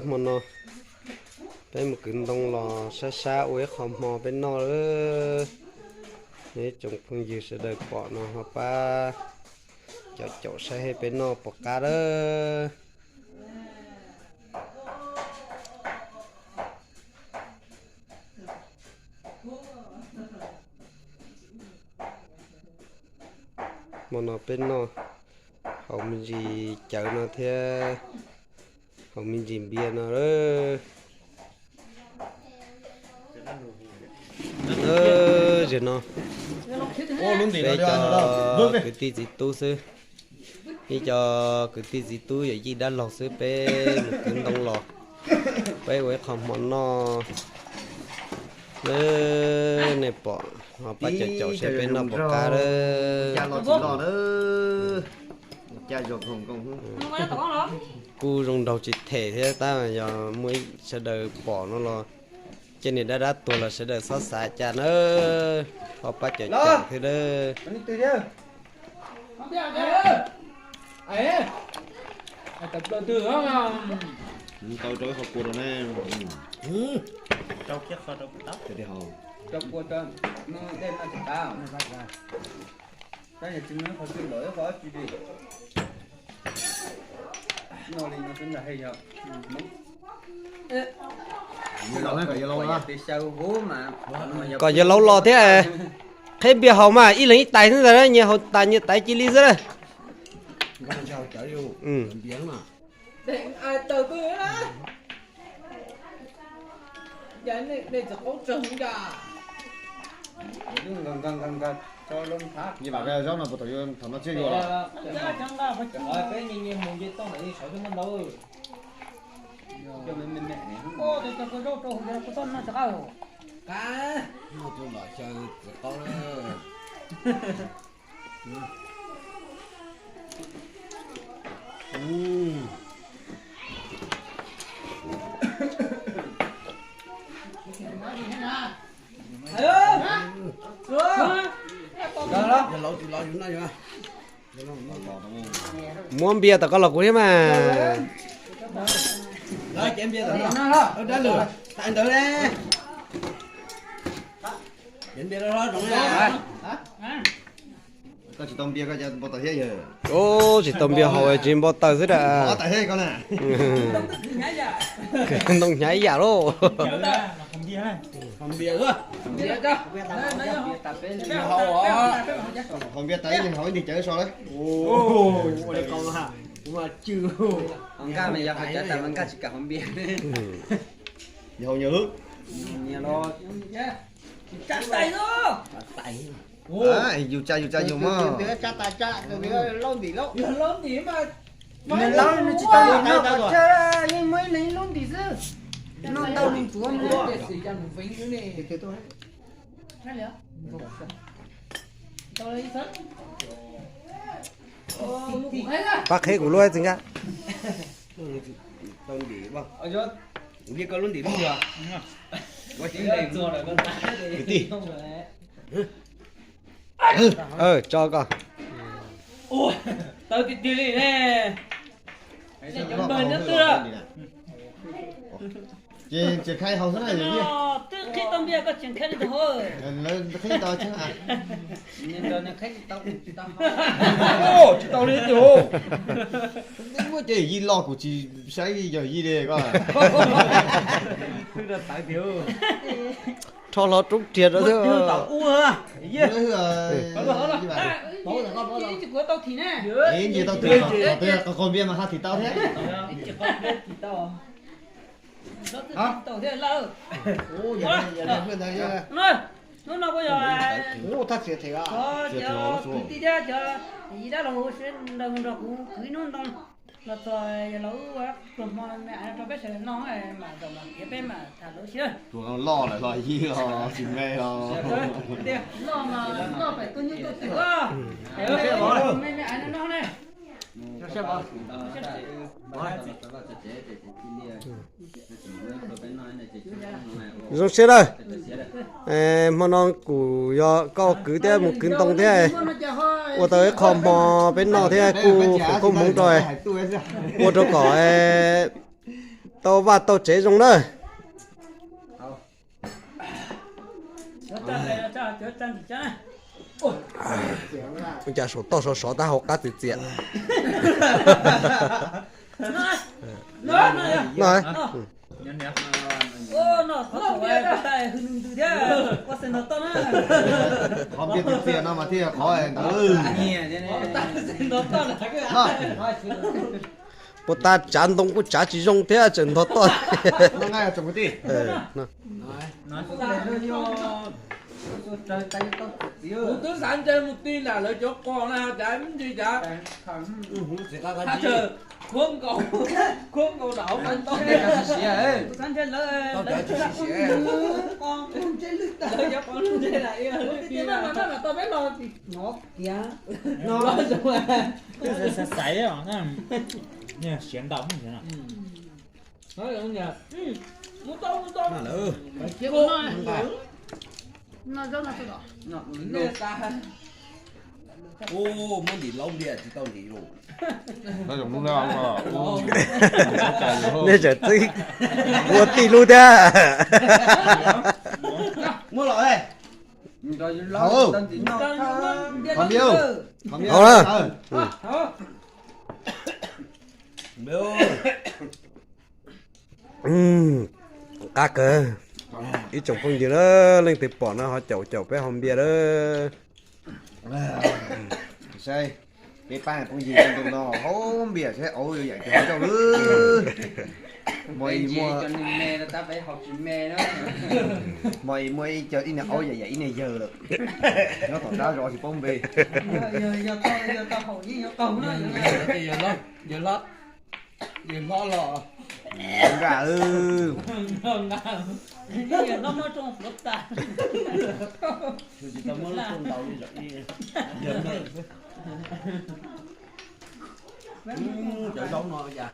Hmo no peb mus kwv ntoo los sab sab ua ib qho hmo peb noj lawm. Neb tsoom phooj ywg sawv daws pom no ho pab caum caum saib peb noj puas qab lawm. Hmo no peb noj haus me ntsis cawv no thiab haus me ntsis npias no lawm. Zaum no peb cov kwv tij txiv tub xwb, ib co kwv tij txiv tub yawm yij dab laug xwb peb mus kwv ntoo los, peb ua ib qho hmo noj. Nej pom ho pab caum caum saib peb noj puas qab lawm. Kuj zoo nraug tsis them thiab tab yog muaj ib sawv daws pom no los, cov niag dab dab tuag los sawv daws txhob xav cas na, ho pab caum caum thiab lawm. Tau rau ib qho kua rau ne. Rau kua rau, dej no tsis qab. Tab yog tsis muaj ib qho twg los ib qho dab tsi li. Noj li no xwb ntag yog. Kom yawg laus los thiab. Qheb npias haus mas ib leeg ib tais xwb ntag, nyias haus tas nyias tais cia li xwb. Muab npias tom ko los kuv thiab mas. Dab lwm, tais ntawd ne. Koj tsis tau npias koj npau taws thiab yawg. Ub, tsis tau npias haus tsis npau taws xwb da. Ntoo hnyav ib yam lauj. Haus npias tas ib leeg haus ib ntig cawv so lawm. Nkaj mas yog haus cawv tas mas nkaj tsis kam haus npias. Yog haus nyias lub. Yus tsa yus tsa yus mas. Tsa tas tsa, laub ntim laub. Laub ntim mas. Nws laub nws tsis tau ntim no qhov chaw, yeej muaj ib leeg ib lub ntim xwb. Noj ntau nws ntsuav nws. Pab qheb kuv lub txiv nkaj. Npias koj lub ntim lub yog. Kwv tij. Tso koj. Tau tiag tiag li ne. Cov npawg nyob twg? Ces tseem khai haus xwb na. Twb qhib tau npias koj tseem khai li ntawd hauv. Qhib tau tseeb. Tsis tau li tiag. Muab cov yij loj kuv tsis saib yog yij li koj. Rho hlo roob riag rau thiab. Nce tau thim, qos npias mas ha thim tau thiab. Hnub no kuj yog cov kwv tij thiab cov yij dab laug sawv daws nrog kuv kwv ib hnub ntoo los txog yog los wb ua pluas hmo me rau peb sawv daws noj mas zaum mas piav peb mam tham lawv xwb. Pluas loj lawm los yij los tsis me los. Noj mas noj pem tuaj nyuj tuaj twm. Me me aiv no noj ne. Zoo siab lawm. Hmo no kuv yog koj kwv thiab mus kwv ntoo thiab, ua tau ib qho hmo peb noj thiab kuj foom koob hmoov rau, ua rau kom tau vaj tau tsev zoo na. Ua cas saum toj sov sov tab hau qab txias txias. Qhov npias txias txias no mas thiaj yog qhov ntawd. Puas tas tsav ntoo kuj tsav tsis zoo thiab tseem ntog toj. Kuv twb xav ntshe mus ti nram lawv cov qos na cas ntsis cas. Khuab nkaus, khuab nkaus nram hauv qab ntoo. Lawv cov qos lwj ntseg na. Xaiv xaiv siav ntau. Muab ntim laub ntiag tsis tau ntim lus. Nej tseem txib ua tij lub thiab. Muab los. Qab kawg, ib tsoom phooj ywg na, leej twg pom no ho caum caum peb haus npias na. Saib peb pab phooj ywg ntu no haus npias saib auv yuav yam cov hauv ncauj lawm. Hmo ib muaj, hmo ib muaj ib co ib niag auv yam yam ib niag yawg lawm. Nyob tom qab zos tsis paub npe. Yawg hlob los. Cov zaub no